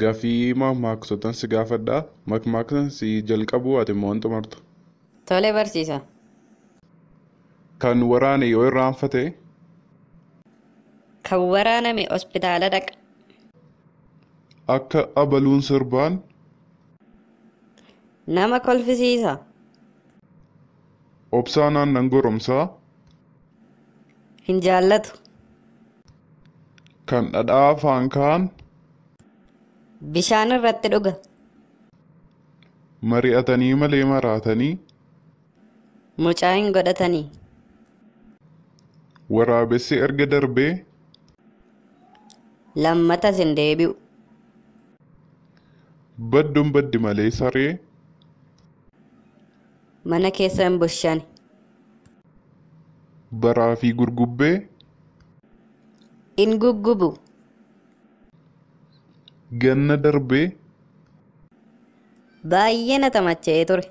Gaaffii mammaaksotan si gaafadhaa. Mammaaksan si jalqabu ati immoo hin xumurtu. Tole barsiisa. Kan waraane yoo irraanfate. Kan waraaname hospitaala dhaqa. Akka abaluun sirbaan. Nama kolfisiisa. Obsaan aannan goromsaa. Hin jaallatu. Kan dhadhaa afaan kaan. Bishaan irratti dhuga. Mari'atanii malee maraatanii. Mucaa hin godhatanii. Waraabessi erga darbee. Lammatas hin deebi'u. Badduun baddi malee saree. Mana keessa hin bushani. Baraa fi gurgubbee. In guggubu. Ganna darbee. Baay'ee na tamacha'ee ture.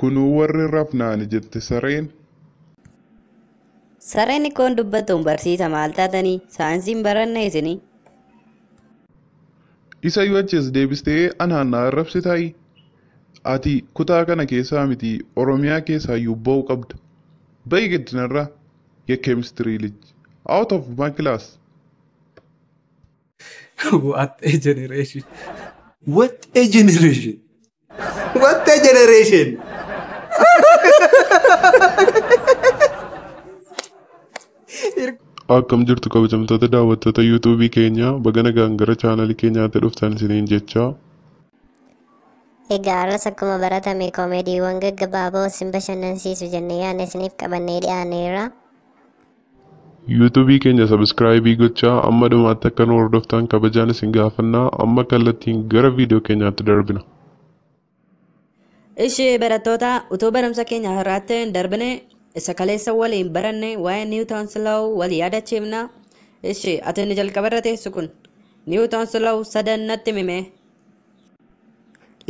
Kunuu warri rafnaani jette sareen. Sareen ikkoon dubbatuun barsiisa maal taatanii saayinsiin baranne isinii. Isa yoo achi as deebistee anaan na arrabsitaayi. Ati kutaa kana keessaa miti Oromiyaa keessaa iyyuu ba'uu qabda. Ba'i gaddinarraa የኬሚስትሪ ልጅ out of my class. What a generation. What a generation. What a generation. Akkam jirtu kabajamtoota daawwattoota yuutuubii keenyaa, baga nagaan gara chaanalii keenyaatti dhuftan isiniin jecha. Egaa har'as akkuma baratame koomeediiwwan gaggabaaboo isin bashannansiisu jennee yaadne isiniif qabannee dhiyaanneerra. Yuutuubii keenya sabiskiraayibii gochaa amma dhumaatti akka nu hordoftan kabajaan isin gaafannaa. Amma kallattiin gara viidiyoo keenyaatti darbina. Ishee barattoota, utuu barumsa keenya har'aatti hin darbine isa kaleessa waliin baranne waa'ee Newton's Law wal yaadachiifna. Ishee ati inni jalqabarra teessu kun Newton's Law sadan natti himi.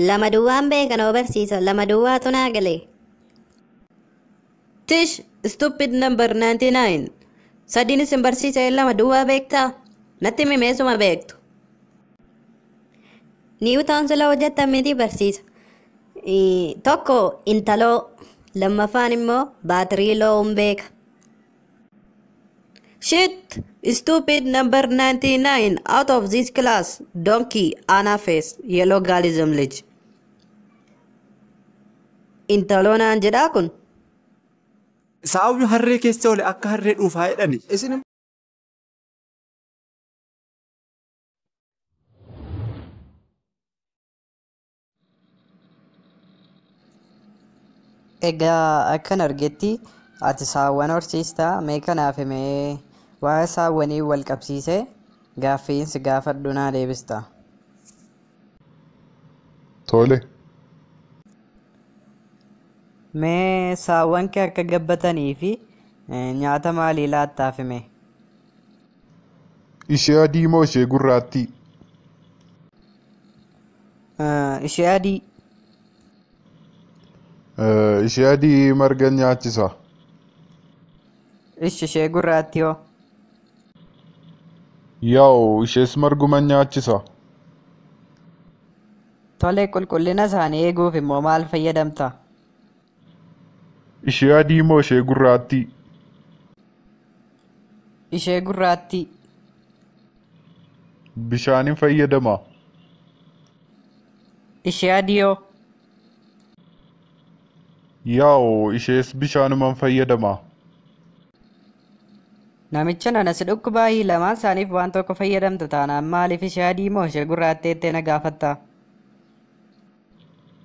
Lama duwwaan beekan oo barsiisa, lama duwwaatu naa gale. Tish, stupid number 99. Sadiin isin barsiisa, lama duwwaa beektaa? Natti himi meesuma beektu. Newton's Law jettan miti barsiisa. Tokko intaloo, lammaffaan immoo baatirii loo'uun beeka. Shit! Stupid number 99, out of this class, donkey Anna face yellow galism ልጅ. Intaloo naan jedhaa kun. Saawwi harree keessa oole akka harree dhuufaa jedhani. Isin Egaa akkan argetti ati saawwan horsiistaa, mee kanaaf himee waa'ee saawwanii wal qabsiisee gaaffiin si gaafadhu naa deebista. Tole. Mee saawwan kee akka gabbatanii fi nyaata maalii laattaaf hime? Ishee adii moo ishee gurraattii? Ishee adii. Ishee adii marga nyaachisa. Ishi ishee gurraattii hoo? Yaa'u ishees marguma nyaachisa. Tole, qulqullina isaanii eeguuf immoo maal fayyadamta? Ishee adii moo ishee gurraattii? Ishee gurraattii. Bishaanin fayyadama. Ishee adii hoo? Yaa'u ishees bishaanuman fayyadama. Namicha nana, si dhukkubaayii lamaan isaaniif waan tokko fayyadamta taanaan maaliif ishee adii moo ishee gurraattii jettee na gaafatta?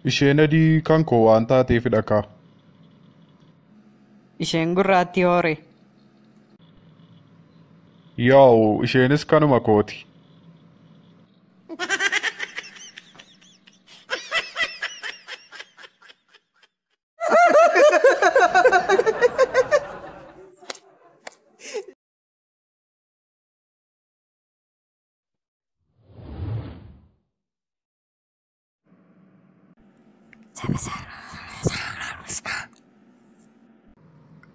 Isheen adii kan koo waan taateefidha kaa. Isheen gurraattii hoore? Yaa'u isheenis kanuma kooti.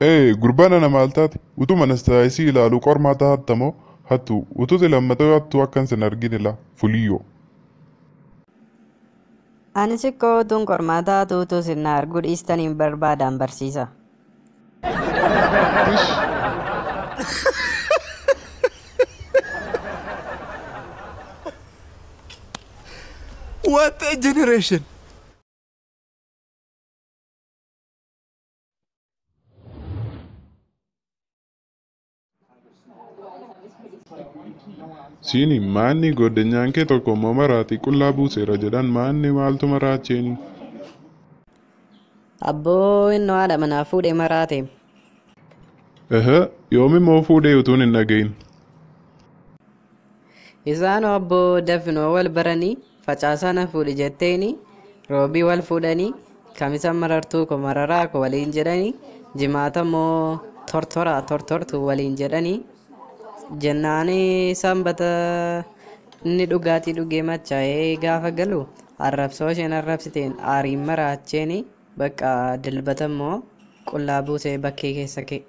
Ee, gurbaan ana maal taate? Utuma anastaayisii ilaaluu qormaata hattamoo Hattu utuuti lammataa hattuu akkan sin argine la fuliyyoo. Anis ikkoo utuun qormaataa tuutuu sinna arguu dhiistaniin barbaadaan barsiisa. Tish. What a generation! Siini maanni goddanyaan kee tokko immoo maraatii qullaa buuseera jedhan maanni maaltu maraacheeni? Abboo innoo haadha manaa fuudhee maraate. Ehe, yoom immoo fuudhee utuun hin dhagahin? Isaanoo abboo dafinoo wal baranii facaasaa na fuudhi jetteeni roobii wal fuudhanii kamisa marartuu ko mararaa ko waliin jedhanii jimaata immoo tortoraa tortortuu waliin jedhanii jennaani sanbata inni dhugaatii dhugee machaa'ee gaafa galu arrabsoo isheen arrabsiteen aariin maraacheeni bakka dilbata immoo qullaa buusee bakkee keessa ka'e.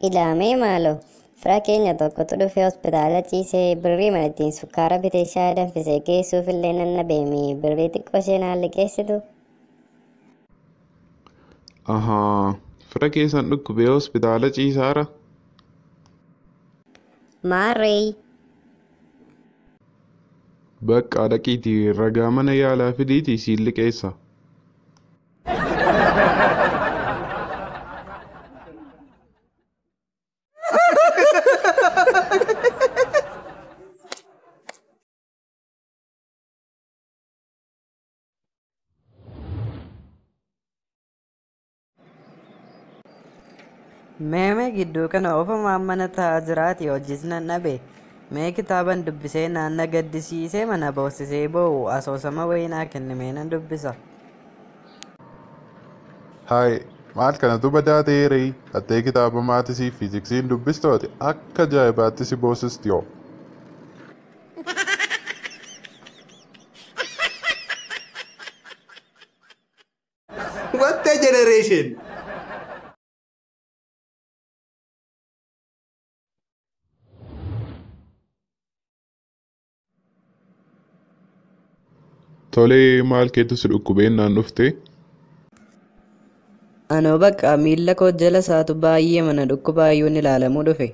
Ilaamee maaloo fira keenya tokkotu dhufee hospitaala ciisee birrii mana ittiin sukkaara bitee shaayii danfisee geessuuf illee nan dhabeemi birrii xiqqoo isheen haalli geessitu. Ahaa, fira keessan dhukkubee hospitaala ciisaara? Maarree. Bakka dhaqiitii ragaa mana yaalaa fidiitii siin liqeessa. Meemee gidduu kana ofumaan mana taa'aa jiraati hojiis nan dhabe. Mee kitaaban dubbisee naanna gaddisiisee mana boossisee boo'u asoosama wayinaa kennamee nan dubbisa. Hayi, maal kanatu badaa ta'ee ree? Attee kitaaba maatisii fi fiiziksiin dubbistooti akka ajaa'ibaatti si boosisti yoo. What a generation! Tolee, maal keetu si dhukkubeen naan dhufte? Anoo bakka miilla koo jala isaatu baay'ee mana dhukkubaayyuun ilaalamuu dhufe.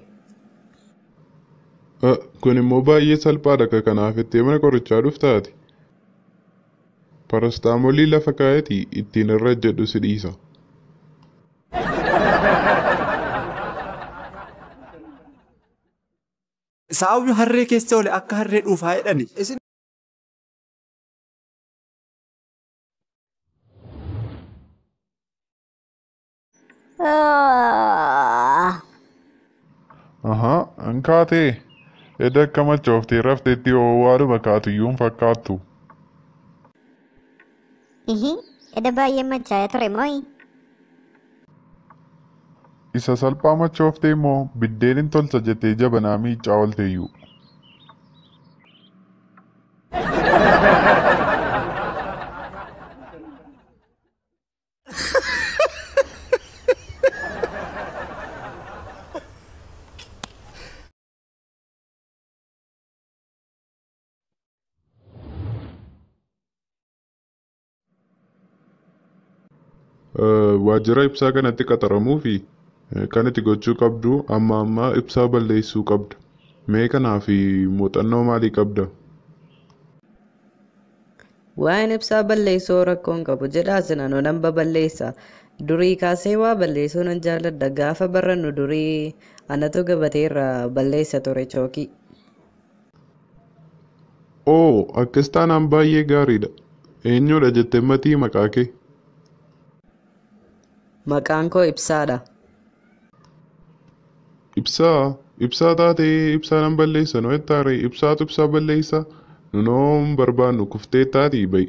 Kun immoo baay'ee salphaadha akka kanaaf ittee mana qorichaa dhuftaati. Parastaamoolii lafa kaa'eeti ittiin irra jedhu si dhiisa. Saawwi harree keessa oole akka harree dhuufaa jedhani. Ahaa, an kaatee. Eda akka machooftee rafteetti ho'aadhuma kaatuyyuu hin fakkaattu. Ihi, eda baay'ee machaa'ee ture mooyi. Isa salphaa machooftee immoo biddeen hin tolcha jettee jabanaa miicaa oolteeyyuu. Waajjira ibsaa kanatti qaxaramuu fi kan itti gochuu qabdu amma amma ibsaa balleessuu qabda. Mee kanaaf muuxannoo maalii qabda? Waa'een ibsaa balleessuu rakkoon qabu jedhaa sinanoo nan baballeessa. Durii kaasee waa balleessuu nan jaalladha. Gaafa barannu durii anatu gabateerra balleessa ture chookii. Oo, akkas taanaan baay'ee gaariidha. Eenyudha jettee matii maqaa kee? Maqaan koo Ibsaadha. Ibsaa? Ibsaa taatee ibsaa nan balleessa noo jettaare ibsaatu ibsaa balleessa nunoo hin barbaannu kuftee taatii ba'i.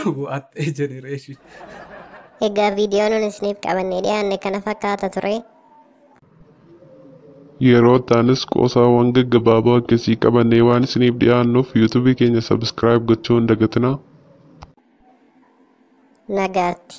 What a generation. Egaa viidiyoo nun isiniif qabannee dhiyaanne kana fakkaata ture. Yeroo taanis qoosaawwan gaggabaaboo akkasii qabannee waan isiniif dhiyaannuuf yuutuubii keenya sabskiraayib gochuu hin dagatinaa. Nagaatti.